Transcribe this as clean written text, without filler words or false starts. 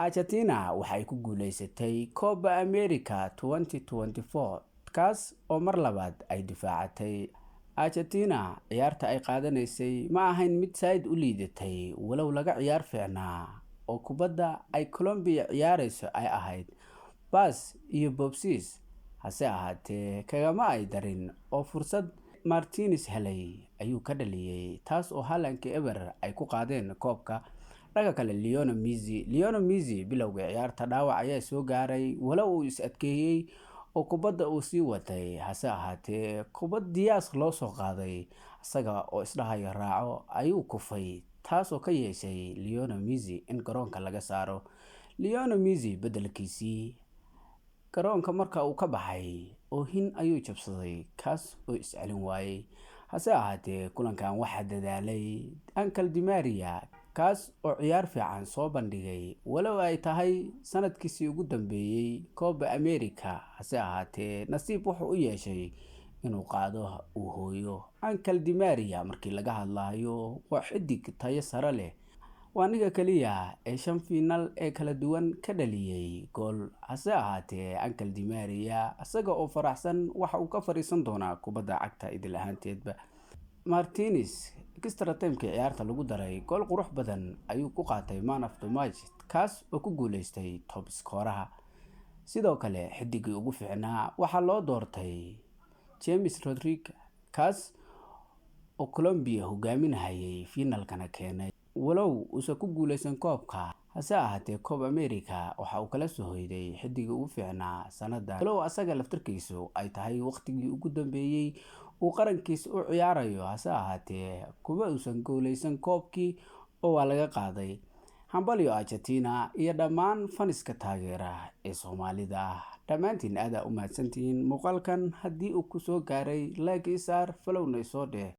Argentina waxay ku guuleysatay Copa America 2024, kaas oo mar labaad ay difaacatay. Argentina ciyaarta ay qaadanaysay ma ahayn mid saaid u liidatay, walow laga ciyaar fiicnaa oo kubadda ay Colombia ciyaarayso ay ahayd baas iyo boobsiis. Hase ahaatee, kagama ay darin oo fursad Martinez helay ayuu ka dhaliyay, taas oo 1-0 ay ku qaadeen koobka. Dhanka kale, Lionel Messi bilowga ciyaarta dhaawac ayaa soo gaaray, walow uu is adkeeyay oo kubadda uu sii watay. Hase ahaatee, kubad Diaz loo soo qaaday, isaga oo isdhahayo raaco ayuu kufay, taasoo ka yeeshay Lionel Messi in garoonka laga saaro. Lionel Messi beddelkiisii garoonka marka uu ka baxay, oohin ayuu jabsaday, kaas oo is-celin waayay. Hase ahaatee, kulankan waxaa dadaalay Angel Di Maria, kaas oo ciyaar fiican soo bandhigay, walow ay tahay sanadkiisii ugu dambeeyay Copa America. Hase ahaatee, nasiib wuxuu u yeeshay inuu qaado uu hooyo. Angel Di Maria markii laga hadlayo waa xidig tayo sare leh, waa ninka kaliya ee shan fiinal ee kala duwan ka dhaliyay gool. Hase ahaatee, Angel Di Maria isaga oo faraxsan waxa uu ka fariisan doonaa kubadda cagta idil ahaanteedba. Martinez extra time-kii ciyaarta lagu daray gool qurux badan ayuu ku qaatay man of the match, kaas oo ku guuleystay top scorer-ha. Sidoo kale, xidigii ugu fiicnaa waxaa loo doortay James Rodriguez, kaas oo Colombia hogaaminayay, finalkana keenay. Walow uusan ku guuleysan koobka, hase ahaatee Copa America waxa uu kala soo hoyday xidigii ugu fiicnaa sanadan, walow asaga laftarkiisu ay tahay waqtigii ugu dambeeyay uu qarankiisa u ciyaarayo. Hase ahaatee, kuma uusan guuleysan koobkii oo waa laga qaaday. Hambalyo Argentina iyo dhammaan fans-ka taageera ee Soomaalida. Dhammaantiin aad u mahadsantihiin. Muuqaalkan haddii uu ku soo gaaray, like ii saar, follow-na isoo dheh.